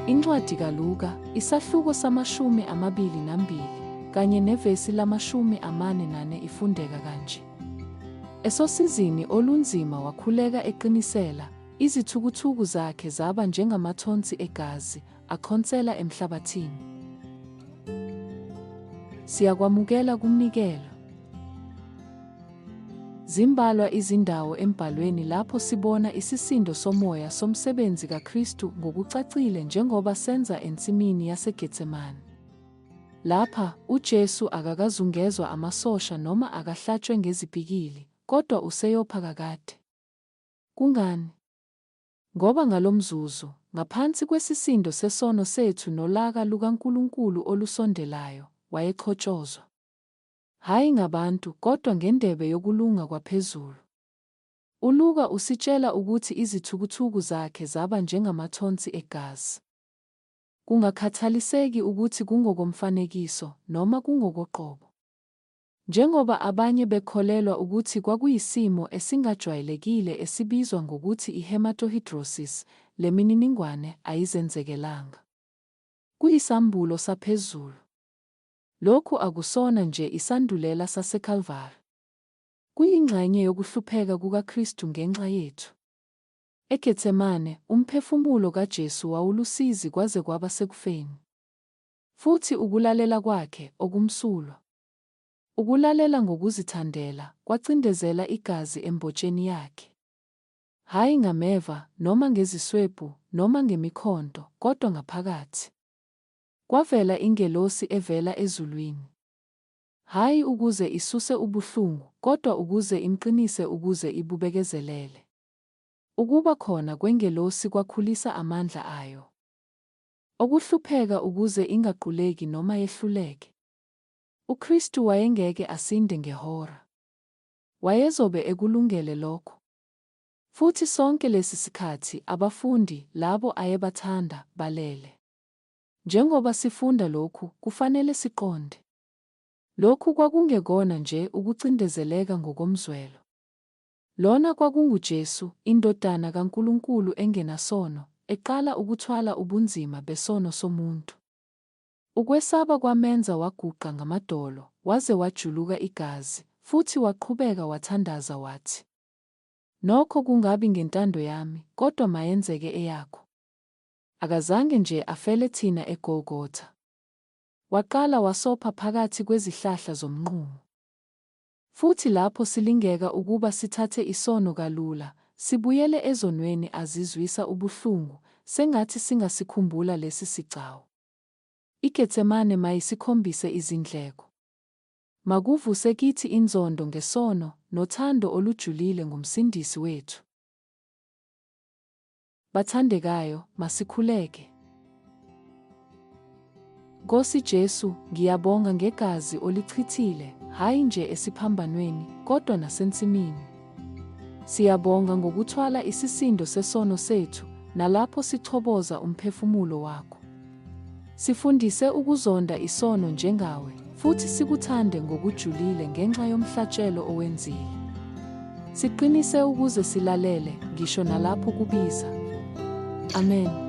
Incwadi kaLuka, isahluko sama-22, kanye nevesi lama-44 ifundeka kanje. Esosizini olunzima wakhuleka eqinisela, izithukuthuku zakhe zaba njengamathonsi egazi, aconsela emhlabathini. Siyakwamukela kumnikelo. Zimbalwa izindawo emBhalweni lapho sibona isisindo somoya somsebenzi kaKristu ngokucacile njengoba senza ensimini yaseGetsemane. Lapha, uJesu akakazungezwa amasosha noma akahlatshwe ngezipikili, kodwa useyopha kakade. Kungani? Ngoba ngalomzuzu, ngaphansi kwesisindo sesono sethu nolaka lukaNkulunkulu olusondelayo, wayechotshozwa. Hhayi ngabantu, kodwa ngendebe yokulunga kwaphezulu. ULuka usitshela ukuthi izithukuthuku zakhe zaba njengamathonsi egazi. Kungakhathaliseki ukuthi kungokomfanekiso noma kungokoqobo. Njengoba abanye bekholelwa ukuthi kwakuyisimo esingajwayelekile esibizwa ngokuthi i-hematohidrosis, le mininingwane ayizenzekelanga. Kuyisambulo saphezulu. Lokhu akusona nje isandulela saseKalvari. Kuyingxenye yokuhlupheka kukaKristu ngenxa yethu. EGetsemane, umphefumulo kaJesu wawulusizi kwaze kwaba sekufeni. Futhi ukulalela kwakhe okumsulwa, ukulalela ngokuzithandela, kwacindezela igazi embotsheni yakhe. Hhayi ngameva, noma ngeziswebhu, noma ngemikhonto, kodwa ngaphakathi. Kwavela ingelosi evela ezulwini. Hhayi ukuze isuse ubuhlungu, kodwa ukuze imqinise ukuze ibubekezelele. Ukuba khona kwengelosi kwakhulisa amandla ayo okuhlupheka ukuze ingaquleki noma yehluleke. UKristu wayengeke asinde ngehora. Wayezobe ekulungele lokho. Futhi sonke lesi sikhathi, abafundi, labo ayebathanda, balele. Njengoba sifunda lokhu, kufanele siqonde. Lokhu kwakungekona nje ukucindezeleka ngokomzwelo. Lona kwakunguJesu, iNdodana kaNkulunkulu engenasono, eqala ukuthwala ubunzima besono somuntu. Ukwesaba kwamenza waguqa ngamadolo, waze wajuluka igazi, futhi waqhubeka wathandaza wathi, Nokho kungabi ngentando yami, kodwa mayenzeke eyakho. Akazange nje afele thina eGolgotha. Waqala wasopha phakathi kwezihlahla zomnqumo. Futhi lapho silingeka ukuba sithathe isono kalula, sibuyele ezonweni azizwisa ubuhlungu, sengathi singasikhumbula lesi sigcawu. IGetsemane mayisikhombise izindleko. Makuvuse kithi inzondo ngesono nothando olujulile ngoMsindisi wethu. Bathandekayo, masikhuleke. Nkosi Jesu, ngiyabonga ngegazi olichithile, hhayi nje esiphambanweni, kodwa nasensimini. Siyabonga ngokuthwala isisindo sesono sethu, nalapho sichoboza umphefumulo wakho. Sifundise ukuzonda isono njengawe, futhi sikuthande ngokujulile ngenxa yomhlatshelo owenzile. Siqinise ukuze silalele, ngisho nalapho kubiza. Amen.